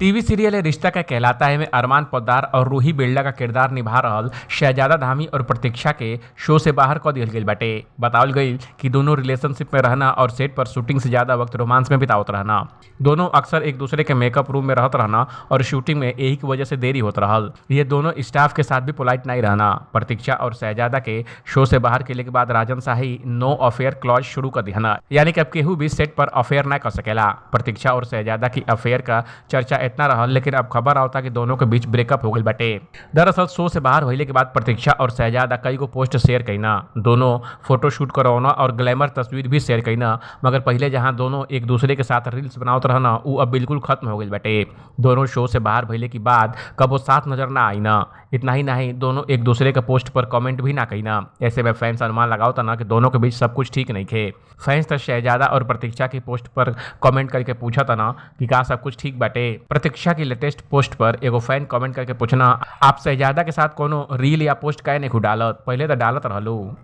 TV serial रिश्ता का कहलाता है में अरमान पोद्दार और रूही बिरला का किरदार निभा रहल शहजादा धामी और प्रतीक्षा के शो से बाहर कर दिहल गइल बाटे। बतावल गइल कि दोनों रिलेशनशिप में रहना और सेट पर शूटिंग से ज्यादा वक्त रोमांस में बितावत रहना। दोनों अक्सर एक दूसरे के मेकअप रूम में रहत रहना और शूटिंग में यही की वजह से देरी होत रहल। ये दोनों स्टाफ के साथ भी पोलाइट नहीं रहना। प्रतीक्षा और शहजादा के शो से बाहर केले के बाद Rajan Shahi no affair clause शुरू कर दिहना, यानी कि अब केहू भी सेट पर अफेयर ना कर सकेला। प्रतीक्षा और शहजादा की अफेयर का चर्चा इतना रहल, लेकिन अब खबर आवता कि दोनों के बीच ब्रेकअप हो गई बाटे। दरअसल शो से बाहर होइले के बाद प्रतीक्षा और शहजादा कई गो पोस्ट शेयर कईना, दोनों फोटो शूट करौना और ग्लैमर तस्वीर भी शेयर कईना। मगर पहले जहां दोनों एक दूसरे के साथ रील्स बनावत रहना, उ अब बिल्कुल खत्म हो गई बाटे। दोनों शो से बाहर भइले के बाद कबो साथ नजर ना आईना। इतना ही नहीं, दोनों एक दूसरे के पोस्ट पर कमेंट भी ना कईना। ऐसे में फैंस अनुमान लगावता ना कि दोनों के बीच सब कुछ ठीक नहीं खे। फैंस तो शहजादा और प्रतीक्षा की पोस्ट पर कमेंट करके पूछा था ना कि का सब कुछ ठीक बाटे। प्रतीक्षा की लेटेस्ट पोस्ट पर एगो फैन कमेंट करके पूछना, आप शहजादा के साथ कोनो रील या पोस्ट काहे नहीं डालत, पहले तो डालत रहलू।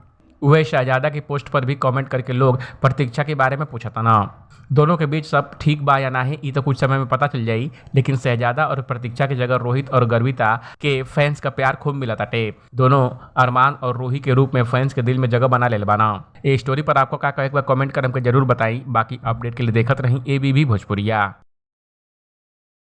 वह शहजादा की पोस्ट पर भी कमेंट करके लोग प्रतीक्षा के बारे में पूछता ना। दोनों के बीच सब ठीक बा या नाही ई तो कुछ समय में पता चल जाई, लेकिन शहजादा और प्रतीक्षा की जगह रोहित और गर्विता के फैंस का प्यार खूब मिला ताटे। दोनों अरमान और रूही के रूप में फैंस के दिल में जगह बना ले बाना। ये स्टोरी पर आपको का एक बार कमेंट कर हमको जरूर बताई। बाकी अपडेट के लिए देखत रही एबीबी भोजपुरिया।